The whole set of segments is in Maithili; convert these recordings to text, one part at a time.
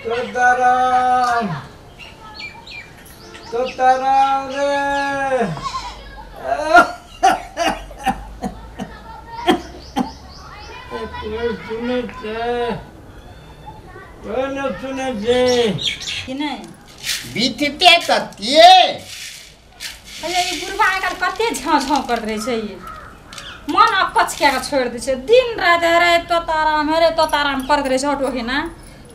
तोताराम तोताराम रे कोई सुनै छै कोई न सुनै छै कि नहि बीतते कतिये। अरे ई बुढ़वा आजकल कते झाँ झाँ करैत रहै छै, ई मन अकछ कए कऽ छोड़ि दै छै, दिन राति रे तोताराम रे तोताराम करैत रहै छै। हटो ना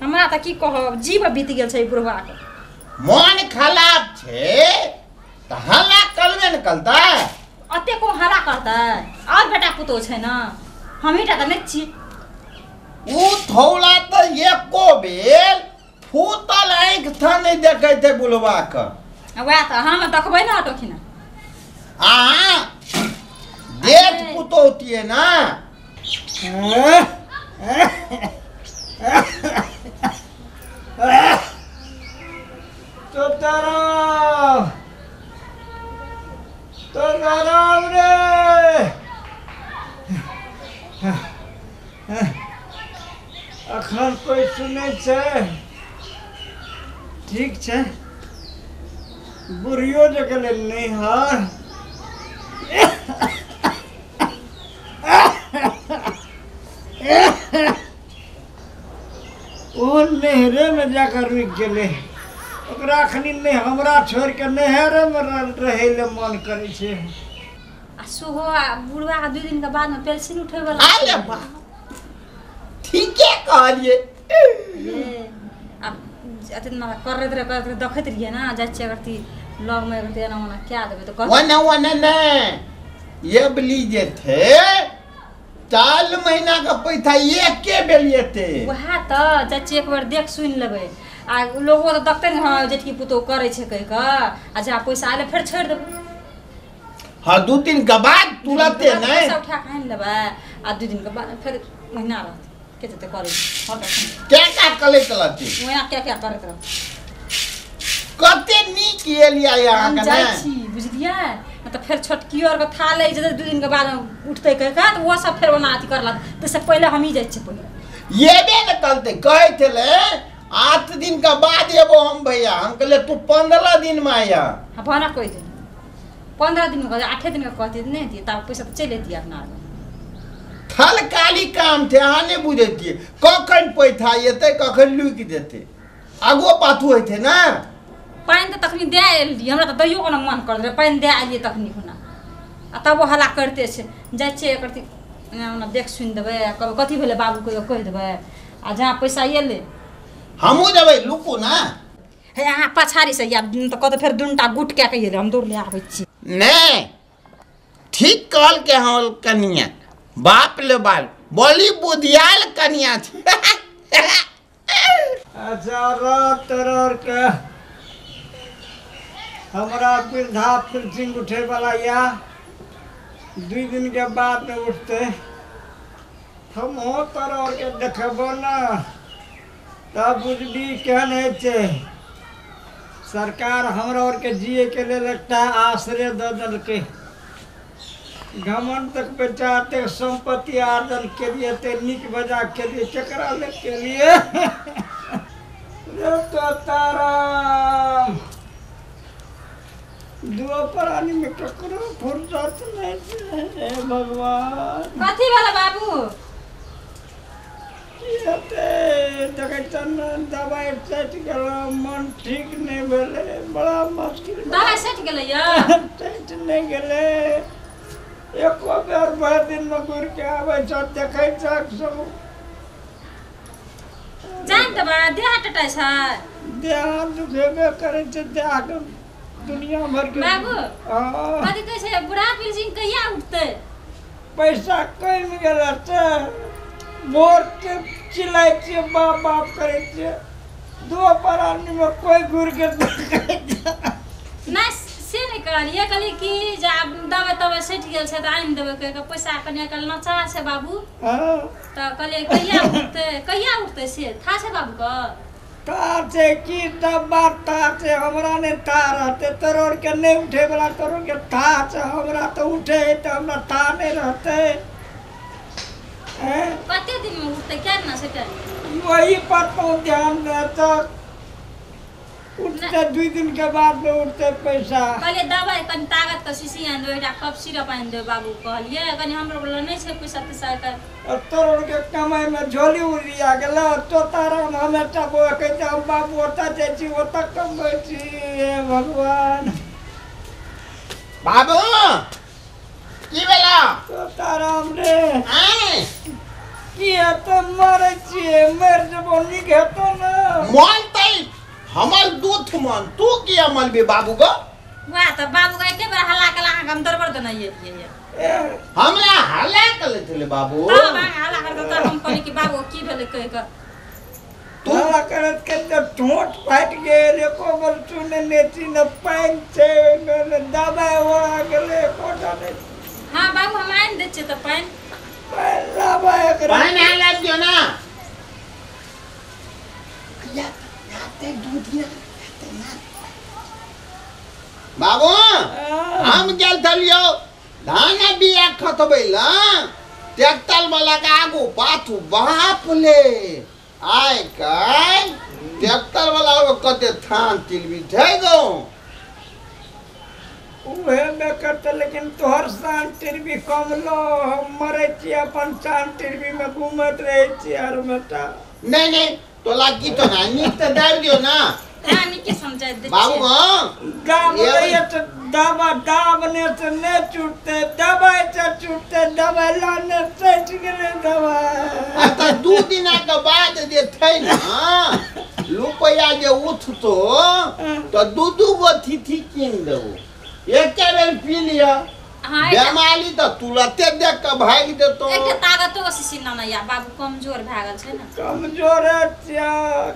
हमरा तऽ की कहब जीव बीत गेल छै ई बुढ़वाके। मन खराब छै तऽ हल्ला करबे ने करतै। अते को हल्ला करतै और बेटा पुतोह छै ने, हमही टा तऽ नहि छियै। उ थौला तऽ एको बेर फूटल आँखि था नहि देखै छै बुढ़वा के। वएह तऽ हम देखबै ने हटोखिना। अहाँ देख पुतोहतियै ना। तोताराम तोताराम रे अखन कोई सुनै छै? ठीक छै बुढ़ियो जे गेलै नैहर ओ नहरेमे जाकऽ रुकि गेलै। ओकरा अखनी नहि हमरा छोड़ि कऽ नहरेमे रहै लए मन करै छै। आ सेहो बुढ़वा के 2 दिन के बाद में पेंशन उठै वाला। अरे वाह ठीके कहलियै। आ अथी ना करैत रहे करैत रहे देखैत रहियै ना, जाइ छियै अगर लग में अगर एना ओना कए देबै तऽ कहत ओना ओना नहि ये बली जे थे 4 महीना के पैसा एके बेर एते। वएह तऽ जाइ छियै एक बेर देख सुनि लेबै आ लोगो तऽ देखतै ने, हँ जेठकी पुतोह करै छै कहि कऽ, आ जा पैसा एलै फेर छोड़ि देबै। हाँ 2 दिन के बाद तुरंते नहीं पैसा उठा के आनि लेबै आ 2 दिन के बाद फेर महीना रहतै के जते करै क्या क्या करैत रहतै वएह क्या क्या करैत रहतै। कते नीक एलियै अहाँ के जाइ छी बुझलियै तऽ फेर छोटकियो आरके था लागि जेतै 2 दिन के बाद उठतै कहि कऽ तऽ ओहो सब फेर ओना अथी करलक, ताहिसँ पहिले हमही जाइ छियै पहिले। एबे ने करतै कहै छलै 8 दिन के बाद एबो हम भैया, हम कहलियै तू 15 दिन में आया। हाँ बना कोई दिन 15 दिन में कहते 8 दिन के कहती नहीं दिए तब पैसा तो चलि अतियै अपना आर। थलकाली काम छै अहाँ नहि बुझै छियै, कखन पैसा एतै कखन लुकि जेतै, आगो पाछू होइ छै ने। पानि तऽ तखनी दए एलियै, हमरा तऽ दैयो के मन करैत रहै, पानि दए एलियै तखनी खुना आ तबो हल्ला करिते छै। जाइ छियै एकर एना ओना देख सुनि देबै आ कहबै कथी भेलै बाबूके कहि देबै आ जहाँ पैसा एलै हमहूँ जेबै लुकू ना। हे अहाँ पछाड़ीसँ आयब तऽ कहतै फेर 2टा गुट कए कऽ एलै, हम दौड़ लए आबै छी। नहि ठीक कहलकै हँ कनिया, बाप ले बाल बोली बुधियाल कनिया छै। अच्छा रह तोहर के हमरा वृद्धा पेंशन उठे वाला या 2 दिन के बाद में उठते, हम हो तोहर के देखबो ना तब बुझबी केहन होइ छै। सरकार हमरा और के जिए के लेल एकटा आश्रय दऽ देलकै, घमंड तक बेचा एतेक सम्पत्ति आर्जन केलिए एते नीक बजा केलिए केकरा ले केलिए। रे तोताराम दुओ प्राणी में ककरो फुर्सत नहीं छै। हे भगवान कथी भेलै बाबू? देखै दवाइ सटि गेल मन ठीक नहि भेलै, बड़ा मुश्किल। दवाइ सटि गेलै? सटि नहि गेलै, एको बेर भरि दिनमे घुरि के आबै छ देखै छ सब। जानि देबै देह टटाइ छै, देह दुखेबे करै छै, देह के दुनिया भर के। बाबू कथी कहै छै बुढ़ा पेंशन कहिया उठतै? पैसा कमि गेल छै, भोर के चिल्लाइ छियै बाप बाप करै छियै, दू प्राणी में कोई घुरि के नहि। से नहि कहलियै, कहलियै कि जे आब दवाइ तवाइ सटि गेल छै तऽ आनि देबै कहि कऽ पैसा कनि आइकाल्हि नचा छै बाबू, तऽ कहलियै कहिया उठतै कहिया उठतै से था छै बाबूके? था छै की सब बात था छै, हमरा नहि था रहतै, तोहर के नहि उठे वाला तोहर के था छै, हमरा तऽ उठे तऽ हमरा था नहि रहतै। कते दिन में उठते क्या ना से टाइम वही पर तो ध्यान देता उठते 2 दिन के बाद में उठते पैसा। कहलिए दवाई कनि ताकत के शीशी आनि देबै, एकटा कफ सिरप आनि देबै बाबू कहलिए, कनि हमरो लग नहि छै पैसा तैसा और तोड़ के कमाई में झोली उड़िया गेल। तो तारा हमेशा बौआ कहै छै हम बाबू ओतऽ जाइ छी ओतऽ कमबै छी। हे भगवान बाबू की भेला? तो ताराम रे आय की हेतौ मरै छियै, मरि जेबौ नीक हेतौ ने। मरतै हमर दूध मन तू किया मलबे बाबू गो? वाह त बाबू के एके बेर हल्ला केला अहाँके हम दरबर देने एलियै। हमरा हल्ला केले छलै बाबू? तब अहाँ हल्ला करतौ तब हम कहली कि बाबू की भेलै कहि कऽ। तू हल्ला करत के तऽ ठोंठ फाटि गेल, एको बेर सुनै नहि छी, ने पानि छै ओहिमे, ने दबाइ ओरा गेलै, एकोटा नहि। हाँ बाबू हम आनि दै छियै तऽ पानि पानि लाबऽ एकरा। पानि आनि लाबि दियौ ना। बाबू हम गेल छलियौ धान बिया खतबै ला, ट्रैक्टर वाला के आगू पाछू बाप ले आइ काल्हि ट्रैक्टर वाला कते थान तिलबी छै गो। उहे में करते लेकिन तोहर शान टिरबी कम लो, हम मरै छी अपन शान टिरबी में घूमत रहै छी हर बेटा। नहीं नहीं तोला की तो ना नीक तऽ दाबि दियौ ना। हाँ नीके समझाइ दै बाबू। हाँ दाब लैए तऽ दबा दाबने से नहि छूटतै, दबाइ से छूटतै, दबाइ लाने सटि गेलै दबाइ। तऽ 2 दिना के बाद जे छै ने रुपैआ जे उठतो तऽ 2-2 गो थीथी कीन देबो, एके बेर पी लिअ। बेमारी तऽ तुरते देख कऽ भागि जेतौ। एकटा ताकतो के शीशी लाना या बाबू कमजोर भए गेल छै ने। कमजोर छियै,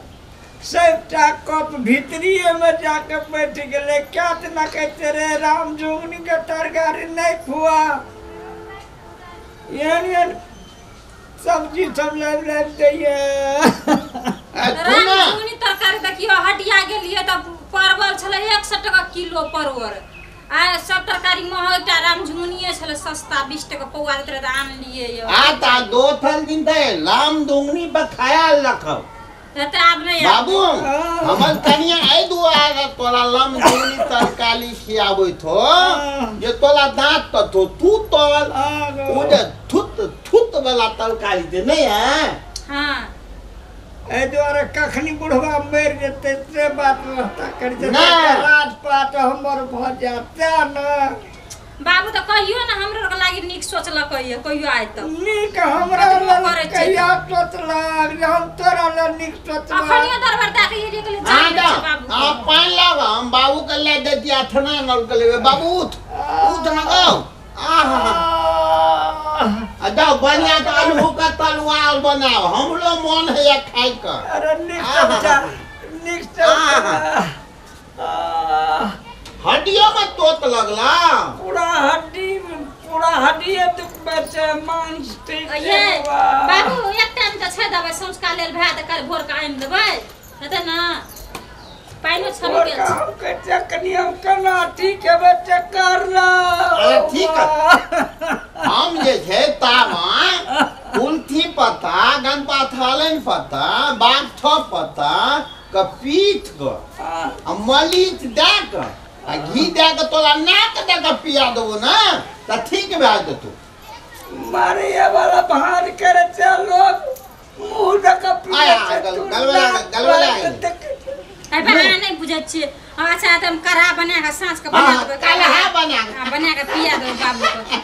सबटा कप भीतरीए में जाके बैठ गेलै। क्या ना कहते रे राम जोगनी के तरकारी नहीं खुआ, एहन एहन सब्जी सब लाबि लाबि दैये। राम जोगनी तरकारी देखियौ हटिया गेलियै तऽ परवल छलै 100 टका किलो परवल, आ सब तरकारी महग, एकटा रामझुंगनिये छलै सस्ता 20 टका पौआ दैत रहै तऽ आनलियै यौ। आ ता 2 दिन तऽ राम जोगनी पर ख्याल रखब तऽ आब नहि बाबू। हमर कनिया एहि दुआरे तोरा लमझुंगनी तरकारी खियाबैत हो जे तोरा दाँत तऽ थो तू तोल ओ जे थुत थुत वाला तरकारी जे नहि है। हाँ एहि दुआरे कखनी बुढ़वा मरि जेतै से बात रहता करि जेतै, राजपाट हमर भऽ जायत तें ने। बाबू तऽ कहियो ने हमरो के लागि नीक सोचलक ये, कहियो आइ तक नीक हमरा लेल कहिया सोचलक जे हम तोरा लेल नीक सोचलक। अखनियो दरबार दए के एलियै कहलियै जा दै छै बाबू। आ पानि लाब हम बाबू के लए दै छियै, अथना नल के लेबै बाबू। उठ उठ न गौ। आहा आ जाओ बढ़िया के आलू का तलुआ बनाओ, हमरो मन है खाइ के। अरे नीक समझा नीक समझा। हड्डियों में तोत लगला, पूरा हड्डी पूरा हड्डी दुखबै छै, मांस ठीक छै बाबू। एक टाइम तऽ छै दबाइ सौंसका लेल भए तऽ काल्हि भोर के आनि देबै हेतै ने। पानिओ छलि गेल छै। हम कहै छियै कनि हम केना ठीक हेबै चक्कर ल। अरे ठीक हम जे छै तावा तुलसी पत्ता गनपाथालन पत्ता बागठ पत्ता के पीठ कऽ आ मलीच दए कऽ आ घी दए कऽ तोरा नाक दए कऽ पिया देबो ने तऽ ठीक भए जेतौ। मारैए वाला भान करै छै लोग, मुँह दऽ कऽ पियै छै। अरे बा नहि बुझै छियै। अच्छा तऽ हम काढ़ा बना कऽ साँझ कऽ बना देबै, काढ़ा बना कऽ पिया देबै बाबूके।